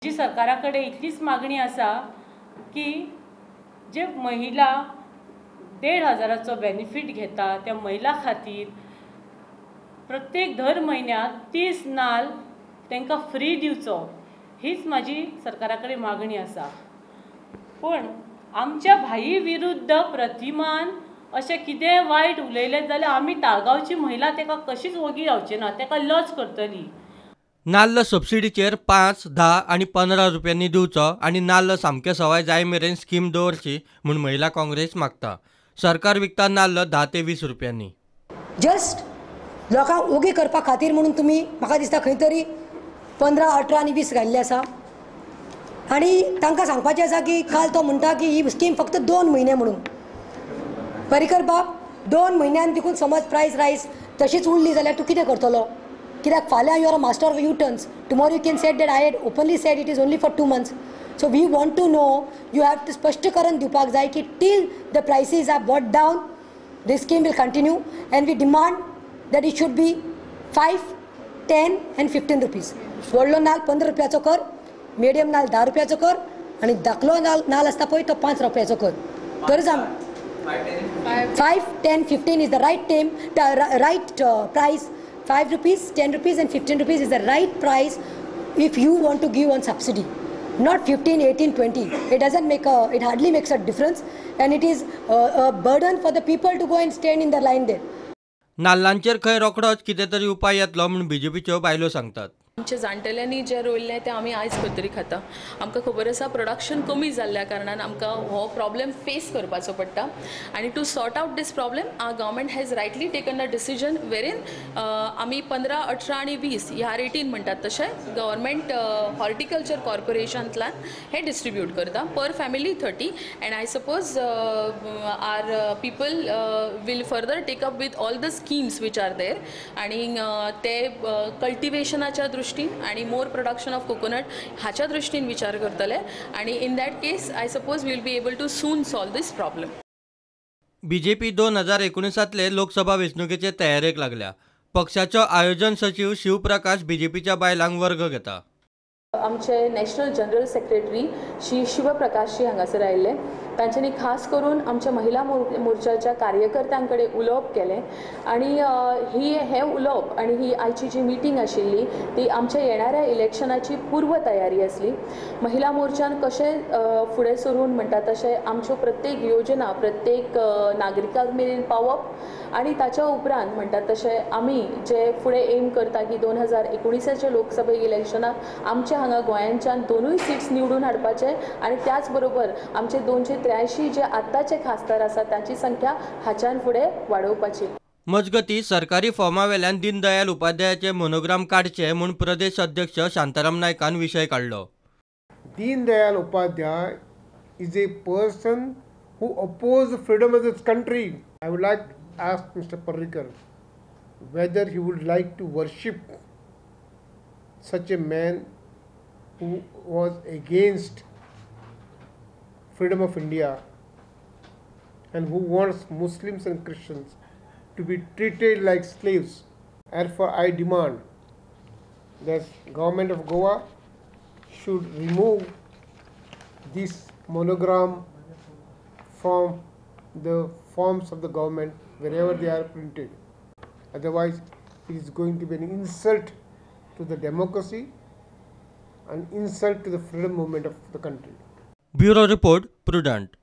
जी सरकारा कडेन इतलीच मागणी आसा की जे महिला 1,500 बेनिफीट घेता त्या महिला खातीर प्रत्येक दर म्हयन्याक 30 नाल तांकां फ्री दिवचो, हीच म्हाजी सरकारा कडेन मागणी आसा. पूण आमच्या भाई विरुद्ध प्रतिमान अशें कितेंय वायट उलयलें जाल्यार आमी ताळगांवची महिला ताका कशीच ओगी रावची ना, ताका लज करतली. नाल्ल सबसिडीचेर 5, 10 आनी 15 रुपयांनी दिवचो आनी नाल्ल सामके सवाय जाय मेरेन स्कीम दवरची म्हूण महिला काँग्रेस मागता. सरकार विकता नाल्ल 10 ते 20 रुपयांनी. जस्ट लोकांक ओगी करपा खातीर म्हणून तुमी म्हाका दिसता खंय तरी 15, 18 आनी 20 घाल्ले आसा. आनी तांकां सांगपाचें आसा की काल तो म्हणटा की ही स्कीम फक्त 2 म्हयने म्हणून. पर्रीकर बाब, 2 म्हयन्यान देखून समज प्रायस रायस तशीच उरली जाल्यार तूं कितें करतलो? कित्याक फाल्यां you are a master of U turns. Tomorrow you can said that I had openly said it is only for 2 months. So we want to know, you have to स्पश्टीकरण दिवपाक जाय की till the prices are brought down this scheme will continue, and we demand that it should be 5, 10 and 15 rupees. व्हडलो नाल 15 रुपयाचो कर, medium नाल 10 रुपयाचो कर आनी धाकलो नाल आसता पळय तो 5 रुपयाचो कर. तरच आमी 5, 10, 15 is the right time, right price. 5 rupees, 10 rupees and 15 rupees is the right price if you want to give on subsidy. Not 15, 18, 20. It doesn't make a, it hardly makes a difference, and it is a burden for the people to go and stand in the line there. नाल्लांचेर खंय रोखडोच कितें तरी उपाय येतलो म्हूण बीजेपीच्यो बायलो सांगतात. आमच्या जाणटेल्यांनी जें रोयल्लें तें आमी आयज खंय तरी खाता. आमकां खबर आसा प्रोडक्शन कमी जाल्ल्या कारणान आमकां हो प्रॉब्लेम फेस करपाचो पडटा आनी to sort out this problem our government has rightly taken a decision wherein आमी 15, 18 आनी 20 ह्या रेटीन म्हणटात तशें गव्हर्मेंट हॉर्टिकल्चर कॉर्पोरेशनांतल्यान हें डिस्ट्रिब्यूट करता per family 30, and I suppose our people will further take up with all the schemes which are there आनी ते कल्टिवेशनाच्या दृश्टीन आणि मोर प्रोडक्शन ऑफ कोकोनट हाच्या दृश्टीन विचार करतले आणि in that case I suppose will be able to soon solve this problem. BJP 2019 Lok Sabha वेंचणुकेचे तयारेक लागल्या. पक्षाचो आयोजन सचिव शिवप्रकाश बीजेपीच्या बायलांक वर्ग घेता. आमचे नॅशनल जनरल सेक्रेटरी श्री शिवप्रकाशजी हांगासर आयिल्ले, तांच्यांनी खास करून आमच्या महिला मोर्चाच्या कार्यकर्त्यां कडेन उलोवप केलें आनी ही हें उलोवप आनी ही आयची जी मिटींग आशिल्ली ती आमच्या येणाऱ्या इलेक्शनाची पूर्व तयारी आसली. महिला मोर्चान कशें फुडें सरून म्हणटा तशें आमच्यो प्रत्येक योजना प्रत्येक नागरिकां मेरेन पावप आनी ताच्या उपरांत म्हणटा तशें आमी जे फुडें एम करता की 2019 लोकसभा इलेक्शनाक आमच्या हांगा गोंयांच्यान 2 सीट्स निवडून हाडपाचे आनी त्याच बरोबर आमचे 283 जे आत्ताचे खासदार आसात तांची संख्या हाच्यान फुडें वाडोवपाची. मजगती सरकारी फॉर्मावेल्यान दीनदयाल उपाध्यायाचे मोनोग्राम काडचे म्हूण प्रदेश अध्यक्ष शांताराम नायकान विशय काडलो. Deendayal Upadhyay is a person who oppose freedom of this country. I would like ask Mr. Parrikar whether he would like to worship such a man who was against freedom of India and who wants Muslims and Christians to be treated like slaves. Therefore, I demand that government of Goa should remove this monogram from the forms of the government wherever they are printed. Otherwise, it is going to be an insult to the democracy and insult to the freedom movement of the country. Bureau Report, Prudent.